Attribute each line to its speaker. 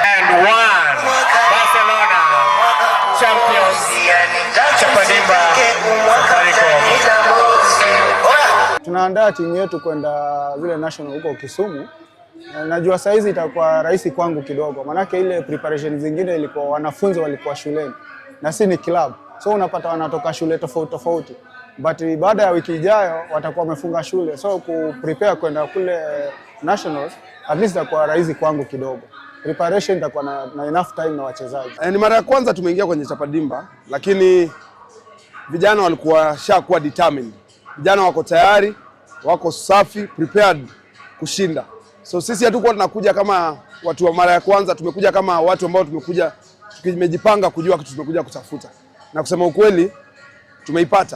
Speaker 1: And one, Barcelona champions, Chapa Dimba Safaricom.
Speaker 2: Tunaandaa timu yetu kwenda zile national huko Kisumu. Na najua saizi itakuwa rahisi kwangu kidogo, manake ile preparation zingine ilikuwa wanafunzi walikuwa shuleni na si ni club, so unapata wanatoka shule tofauti tofauti, but baada ya wiki ijayo watakuwa wamefunga shule, so ku prepare kwenda kule nationals at least itakuwa rahisi kwangu kidogo. Preparation itakuwa na enough time na wachezaji.
Speaker 3: Ni mara ya kwanza tumeingia kwenye Chapa Dimba, lakini vijana walikuwa shakuwa determined. Vijana wako tayari, wako safi, prepared kushinda. So sisi hatukuwa tunakuja kama watu wa mara ya kwanza, tumekuja kama watu ambao tumekuja tumejipanga kujua kitu tumekuja kutafuta, na kusema ukweli tumeipata.